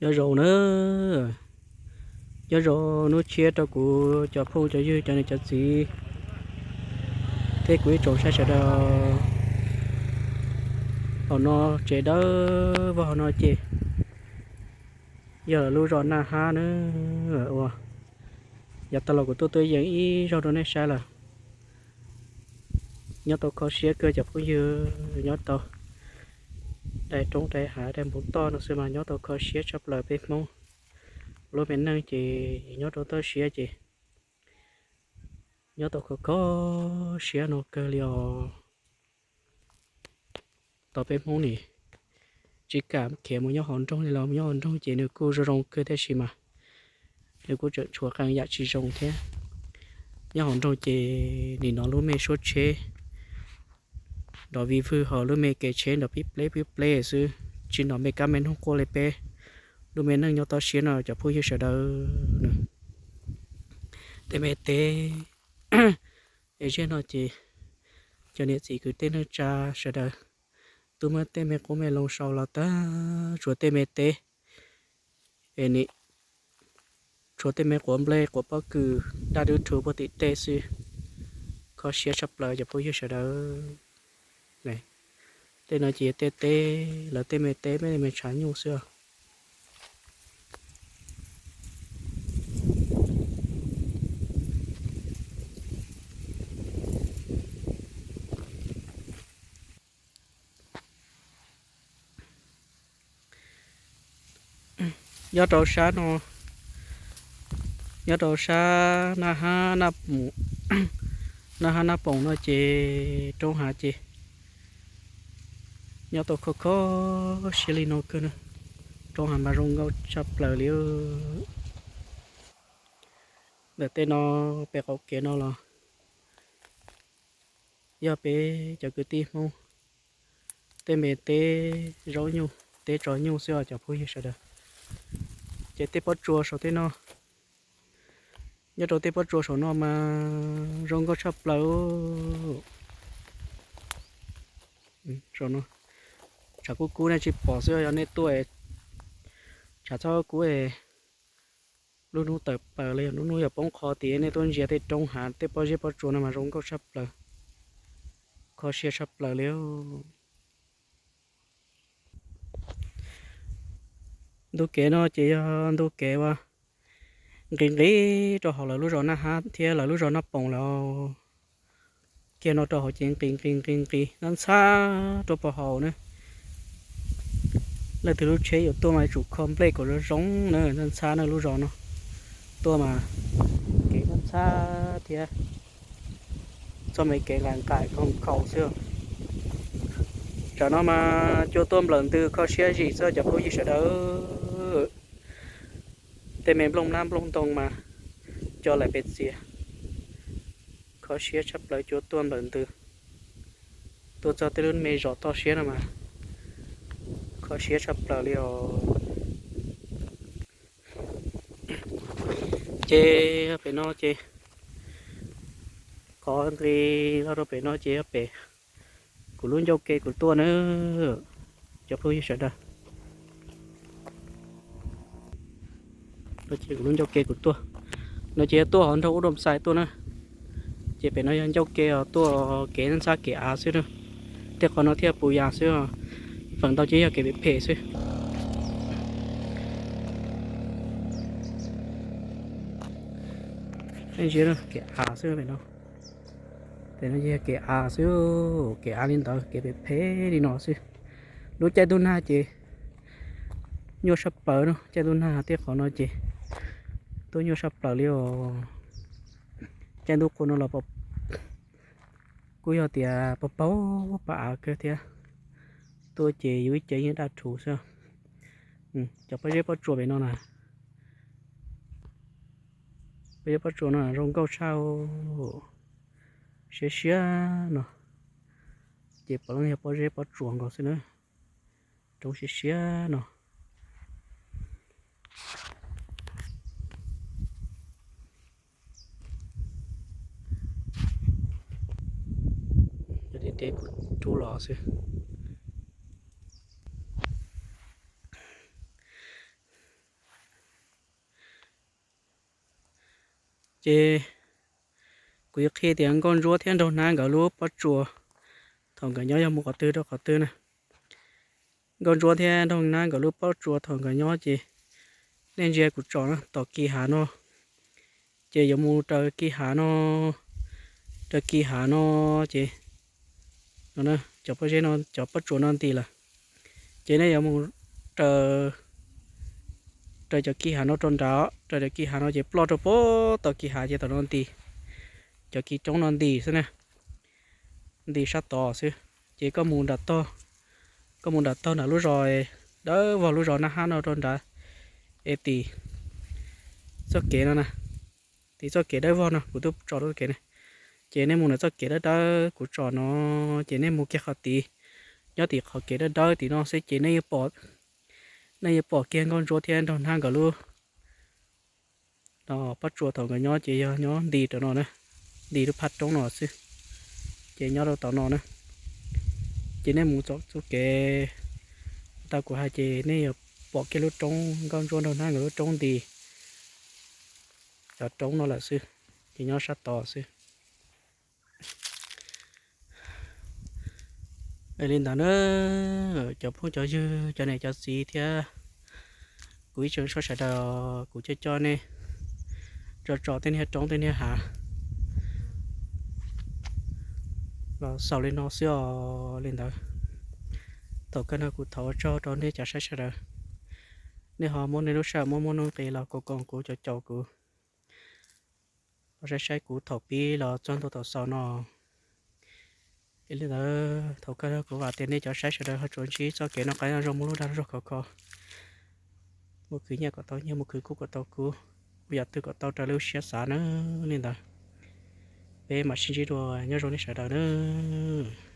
Nyob zoo na, nyob zoo hnub tshiab rau kuv cov phooj cov ywg cov niam cov txiv thiab kuv ib tsoom saib sawv daws. Hauv no tsev dawb vog hauv no ces yog lub zos Naj Hab na. Ua, yav tag los kuv tuaj tuaj yees ib zaug rau nej saib lawm. Nyob tau kho siab kawg cov phooj ywg, nyob tau daim roob daim hav daim npoo toj no xwb mas nyob tau kho siab tshaj plaws peb Hmoob. Lub me neej ces nyob rau toj siab ces nyob tau kho kho siab no kawg li os. Tau peb Hmoob nim tsis kam khiav mus nyob hauv nroog li los mus nyob hauv nroog ces nws kuj zoo zoo kawg tab sis mas nws kuj tseem tshuav qee yam tsis zoo thiab. Nyob hauv nroog ces nim no lub me suab tsheb nrov vij vwg hos lub me kev tsheb nrov pib pleb pib pleb xwb, tsis nrov me kab me noog quaj li peb lub me neej nyob toj siab no cov phooj ywg sawv daws. Tej me teb es ziag no ces cov niam txiv kwv tij neej tsa sawv daws twb muab tej me qub me loo sau los tag, tshuav tej me teb es nim tshuav tej me quav nplej quav pob kws daj dub rhuv puag tim tej xwb. Kho siab tshaj plaws cov phooj ywg sawv daws. Tej no ces tej teb, lawv tej me teb me me tshav nyuj xwb. Nyob rau sab no, nyob rau sab Naj Hab, Naj Hab Naj Poom no ces roob hav ces nyob tau kho kho siab li no kawg na. Roob hav mas zoo nkauj tshaj plaws li. Ntawm tej no pem qaum kev no los yog peb cov kwv tij Hmoob tej me teb zaub nyuj teb tsov nyuj xwb os cov phooj ywg sawv daws. Ces tej pob tsuas saum tej no, nyob rau tej pob tsuas saum no mas zoo nkauj tshaj plaws. Saum no tshav kub kub nej tsis pom xwb, yog nej tuaj tshav txhob kub es lub hnub tawm plaws los yog lub hnub yog poob qho tid nej tuaj ntsia tej roob hav tej pob zeb pob tsuas no mas zoo nkauj tshaj plaws, kho siab tshaj plaws li. Ntu kev no ces yog ntu kev uas nqis nqis rau hauv lawv lub zos Naj Hab thiab lawv lub zos Naj Poom lawm. Kiag no rau hauv ces nqis nqis nqis nqis ntxhab ntxhab rau puag hauv na. Leej twg lub tsheb yuav tuaj mas yuav tsum kho nplej kom zoo zoo na, ntxhab ntxhab na lub zos no. Tuaj mas kev ntxhab ntxhab thiab txoj me kev nqaim nqaim khaus khaus xwb. Tsam no mas cua tuaj nplawm ntws kho siab zim xwb cov phooj ywg sawv daws. Tej me nplooj nab nplooj ntoo mas co lawm pem txias, kho siab tshaj plaws cua tuaj nplawm ntws. Tuaj txog tej lub me zos toj siab no mas kho siab tshaj plaws li os. Ces pem no ces qhov nqis los rau pem no ces yog pem kuv lub ncauj ke kuv tuaj na, cov phooj ywg sawv daws. No ces kuv lub ncauj ke kuv tuaj, no ces yog tuaj hauv nroog Ub Doo Xais tuaj na. Ces pem no yog ncauj ke os, tuaj kev ntxhab kev av xwb na. Tej qhov no thiaj puv yas xwb, feem ntau ces yog kev phem phem xwb. Kev av xwb pem no. Pem no ces yog kev av xwb, kev av li ntawd kev phem phem li no xwb. Lub caij ntuj nag ces nyuaj saj plaws no, caij ntuj nag tej qhov no ces tuaj nyuaj saj plaws li os. Caij ntuj qhua no los kuj yog tias paug paug pas av kawg thiab. Tuaj ces yus ib ce yeej daj rhuv xwb. Cov pob zeb pob tsuas pem no na, pob zeb pob tsuas no zoo nkauj tshaj, siab siab no. Ces puav leej yog pob zeb pob tsuas nkaus xwb na, roob siab siab no. Rub los xwb. Ces kuv yuav qhia tias Nkauj Ntsuab thiab Nraug Hnab nkawd lub pob tsuas thaum nkawd nyob yog mus qhov twg rau qhov twg na. Nkauj Ntsuab thiab Nraug Hnab nkawd lub pob tsuas thaum nkawd nyob ces nej ntsia kuv tsom na, tom kis hav no, ces yuav mus raws kis hav no, raws kis hav no ces cov pob zeb no, cov pob tsuas no nti lawm. Ces nej yuav mus raws, raws cov kis hav no rau nrad, raws cov kis hav no ces ploj rau puag tom kis hav ces tom no nti, cov kis roob no nti xwb na, nti sab tod xwb. Ces koj mus nram tog, koj mus nram tog nram lub zos dawb vog lub zos Naj Hab no rau nrad es tim txoj kev no na, tim txoj kev dawb vog no kuv twb tsom rau txoj kev na. Ces nej mus ntawm txoj kev dawb dawb kuv tsom no, ces nej mus kiag qhov tid, nyob tim qhov kev dawb dawb tim no xwb ces nej yuav pom, nej yuav pom kiag Nkauj Ntsuab thiab Nraug Hnab nkawd lub pob tsuas thaum nkawd nyob ces yog nyob nti rau no na, nti lub phab roob no xwb, ces nyob rau tom no na. Ces nej mus txoj kev tau kuv hais ces nej yuav pom kiag lub roob Nkauj Ntsuab Nraug Hnab nkawd lub roob nti cov roob no lawm xwb, ces nyob sab tod xwb. Li ntawd na, cov phooj cov ywg, cov niam cov txiv thiab kuv ib tsoom saib sawv daws, kuv coj coj nej tso tsom tej niag roob tej niag hav los xaus li no xwb os. Li ntawd, thaum kawg no kuv thov ua tsaug rau nej cov saib sawv daws, nej ho muab nej lub sij hawm muaj muaj nuj nqis los koom koom kuv, caum caum kuv, los saib saib kuv thaum pib los txog ntua thaum xaus no. Li ntawd thaum kawg no kuv vam tias nej cov saib sawv daws ho tsuas ntsib txoj kev noj qab nyob zoo, muaj lub dag zog khov kho, mus khwv nyiaj kom tau nyiaj, mus khwv kub kom tau kub, ua yam twg kom tau raws li lub siab xav na. Li ntawd, peb mam sib ntsib dua, nyob zoo nej sawv daws nawb.